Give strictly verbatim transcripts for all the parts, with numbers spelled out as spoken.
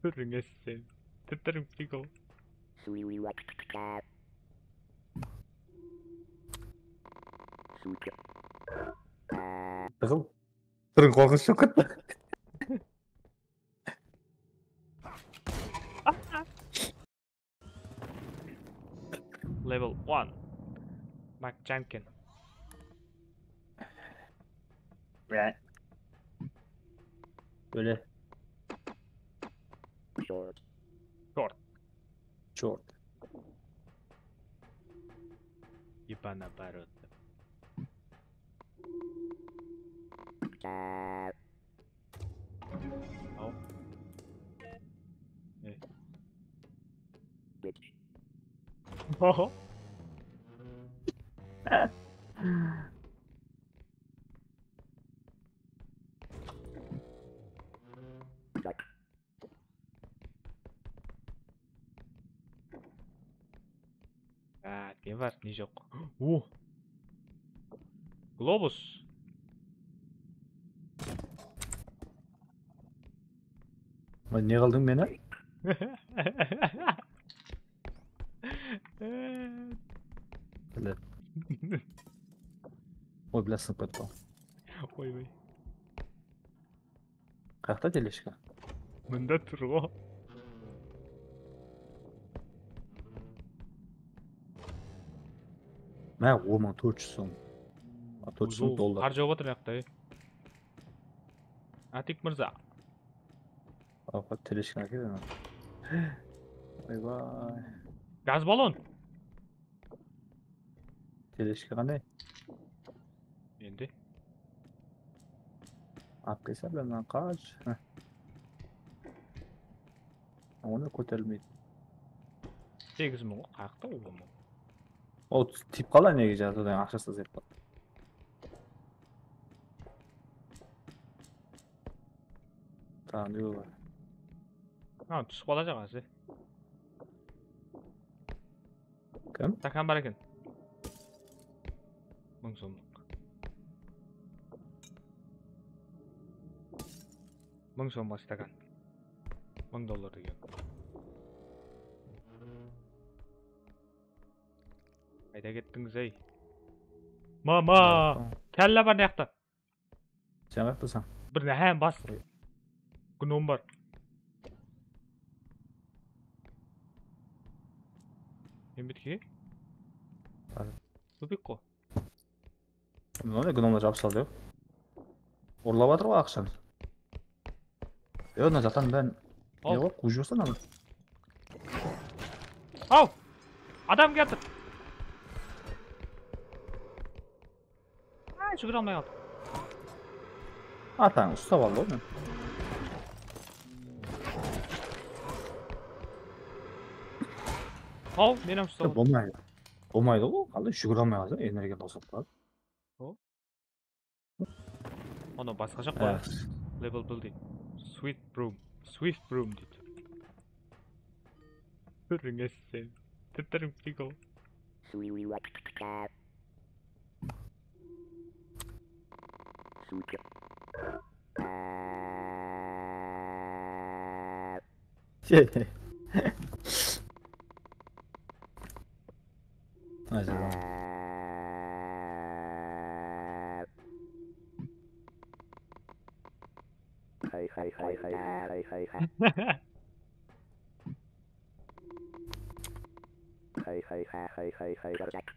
Túrińe sen. Titiriń pigo. Dıǵıl. Turıń, qorqınısh joq ketpe. Level one. Mak Jankin. Bóle. Short. Short. Short. Ебана барот. Au. E. Bitch. Á, ne bar, ne joq. O! Globus. Ay, ne qıldıń meni? Bile. Oy, bile, sınıp ketti. Oy, oy. Qayaqta teleshka? Mında tur ǵo. Má, on mıń tórt júz som. A, tórt júz som dollar. Qar jawıp atır mıyaqta, ey. Atik mırza. Awqat, teleshkani ákel ana. Oybay. Gaz ballon. Teleshka qanday? Endi. Alıp kelse, bilan qash. Heh. Onı kóterilmeydi. Segiz mıń ǵo, qayaqta ol mıń? Ol tiyip qala, nege jazadı, aqshası zep qala. Tamam, yoq. Ha, túsip qalajaq házir. Kim? Stakan bar eken. Mıń somlıq. Mıń somǵa stakan. Mıń dollar degen. Qayda kettińiz, ey? Mama! Mama. Kálla bar mıyaqta. Sen qayaqtasań? Bir náhán bas. Gnom bar. Embetke? Bar. Tupik ǵo. Mına gnomlar jabısa aldı. Urlap atır ǵo aqshanı. Yo, mına jatan ben. Al. Ne ǵo, quwıp júrsen anı. Al! Adam kiyatır. Ay, júgire almay qaldım. Atań ustap aldı ǵo meni. Al, men hám ustap aldım. Bolmaydı. Bolmaydı ǵo, qalay júgire almay qalsa, energiya tawsılıp qaladı. O? Onı basqasha qoyamız. Level bir deydi. Swift broom. Swift broom deydi. Túrińe sen. Titiriń pigo. Acaba. Hay, hay, hay, hay, hay, hay, hay. Hay, hay, ha, hay, hay, hay, Jack.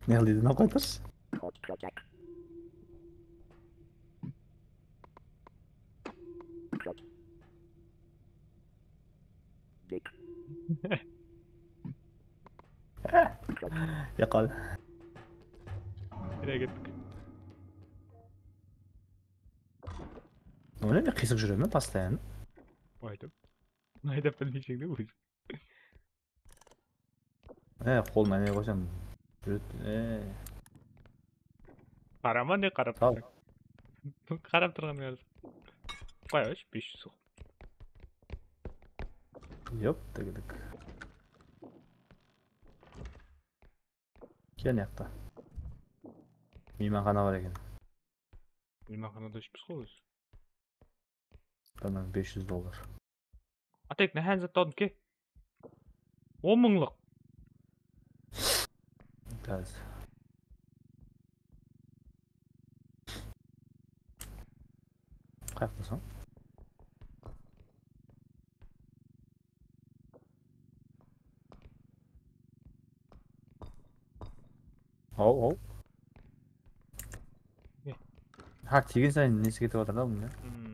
Ne qıl deydi, mına qoytırshı. Hot Jack. Jack. Dik. Yaqal. Nereye kettik? Öyle mi? Qıysıq júre me постоянно? Aytıp. Aydap bilmeyseń de ózi. E, qolına ne qoysam? Júredi. E. Qarama, ne qarap tursań? Qarap turǵan yarısı. Qoy, bes júz soq. Yop, degedik. Kel, mıyaqta. Miymanxana bar eken. Miymanxanada ishpis ǵoy ózi. Mıń bes júz dollar. Atek, ne házir zat aldım ke? On mıńlıq. Gaz. Qayaqtasań? Aw, aw. Ne? Ha, tiygen sayın nesi ketip atır da bunıń. Hmm.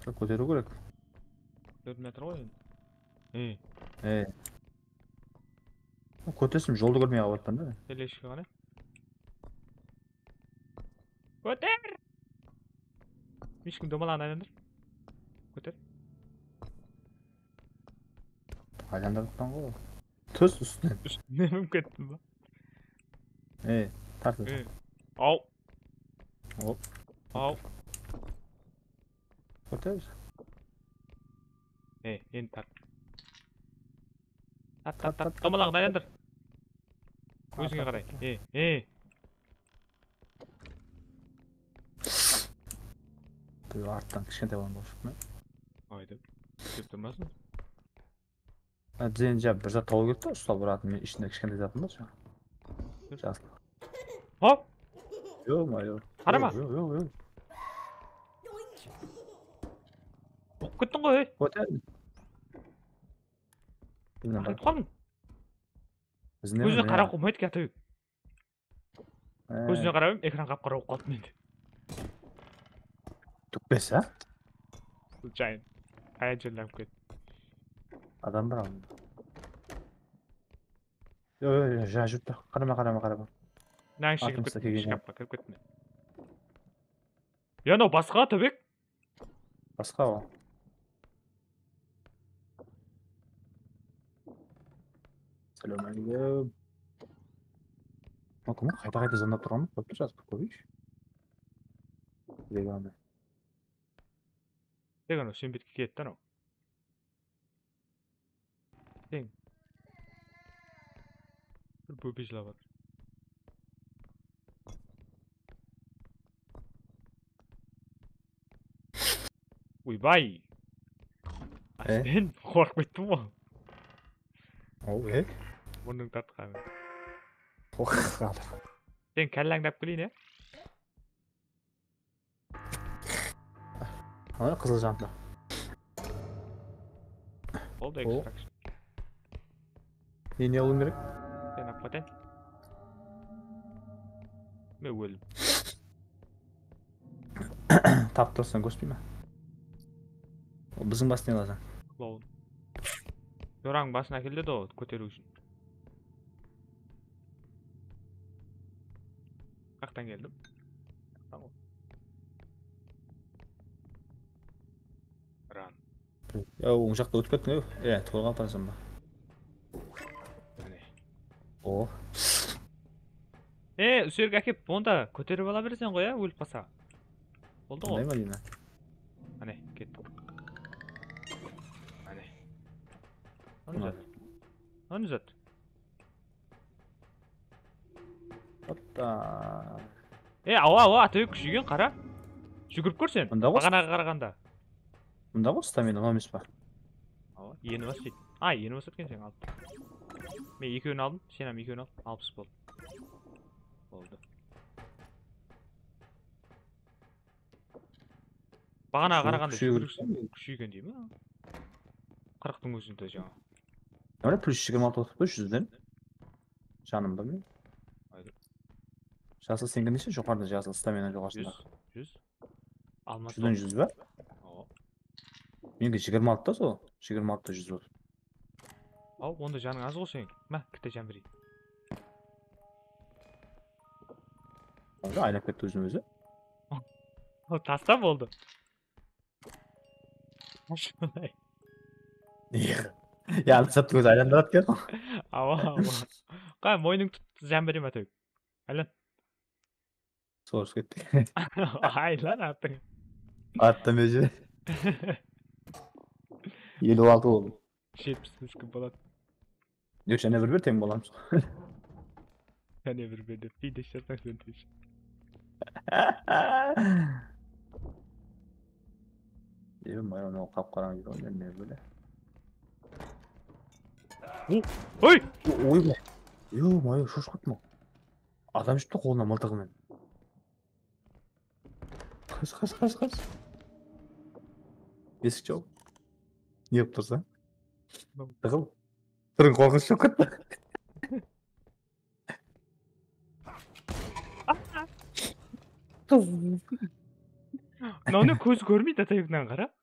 Kóteriw kerek. Kótermey atır ǵoy endi. Ey. Ey. Kótersin, joldı kórmey qalıp atpan da. Teleshke qara. Kóter! Eshkim domalağın aylandır. Kóter. Aylandırıppan ǵoy. Tús ústine. Ústine minip kettim ba? Ey, tart. Ey. Aw. Hop. Aw. Kóter. Ey, endi tart. Tart, tart, tart. Domalağın aylandır. Ózińe qaray. Ey, ey. Bul arttan kishkentay balam bolıp shıqtı ma? Aydı. Kep turmasın. Ha, bize endi bir zat tawıw kerek ta, ustal bir atın, men ishinde kishkentay zatım bar jańa. Jaslı. Hop! Yoq, ma, yoq. Qarama. Yoq, yoq, yoq, yoq. Bolıp kettiń ǵoy, ey. Kóter. Bizden qaytıp qaldıń. Bizden kózine qara qoymaydı eken, Atabek. Kózine qarap edim, ekran qap-qara bolıp qaldı mende. Túkpes, a? Случайно. Qayaq jerden alıp ketti. Adam bar aldında. Yoq, yoq, yoq, ja, júrip tur. Qarama, qarama, qarama. Mınań ishine kirip kettim, shkafqa kirip kettim. Ya, mınaw basqa, Atabek. Basqa ol. Sálawmáleykum. Mına kim qayta-qayta zındap turǵanın qoyıp tur, jazıp qoyıpshı. Tek anaw sen betke keledi da anaw. Teń. Bir bópe jılap atır. Uybay. E? Sen qorqıp kettim ǵoy. Aw, e? Murnıń tartqanı. Qorqıp qaldım. Sen kállańdı alıp keleyin, e? Ana qızıl jantı. Boldı, extraction. Ne, ne alıwım kerek? Sen alıp keteń. Men óldim. Taptırsań, kóspey me? Ol biziń bas ne alasań? Kloun. Jorańıń basın ákel dedi ol, kóteriw ushın. Qaqtan keldim. Run. Ya, oń jaqta ótip kettiń, e, toyǵa aparasań ba? Mine. O. E, usı jerge ákep, onda kóterip ala bereseń ǵoy, ya, ólip qalsa. Boldı ǵoy. Qanday ma, Dina? Áne, kettik. Áne. Mına. Áne zat. Hoppa. E, awa, awa, Atabek kúsheygen, qara. Júgirip kór sen. Mında ǵoy. Baǵanaǵa qaraǵanda. Mında ǵoy, stamina emes pa? Awa, eni bas deydi. A, eni bas etken sen, al. Men ekewin aldım, sen hám ekewin al. Alpıs boldı. Boldı. Baǵanaǵa qaraǵanda júgiriw kúsheygen dey me? Qırıqtıń ózinde jańa. Mine, plus jigirma altı otırıptı, júzden. Janımda men. Aydı. Jasıl, seniki neshe? Joqarıda Jasıl, stamina joqarısında. Júz, júz. Alma. Júzden júz ba? Awa. Meniki jigirma altı da sol. Jigirma altı da júz boldı. Aw, onda janıń az ǵoy seniń. Má, kitte jan bereyin. Onda aynap ketti ózin ózi. O, tasta boldı. Ashılay. Ya, sırttıń ózi aylandıradı eken. Awa, awa. Qay, moynıń tut, jan bereyim, Atabek. Aylan. Sorıs kettik. Aylan artıq. Attım ózi. Eliw altı boldı. Jetpis kim boladı? Yoq, jáne bir ber, teń bolamız. Jáne bir ber dep, piyde shıqsań sen tesh. Ё-моё, mınaw qap-qarań deydi ǵoy, men ne bile. Oy! Oy be. Ё-моё, shoshıp qattım. Adam júripti qolına mıltıǵı menen. Qas, qas, qas, qas. Esik jawıp. Ne qılıp tursań? Tıǵıl. Turıń, qorqınısh joq ketti. Mınaw ne, kózi kórmeydi, atayıqnan qara.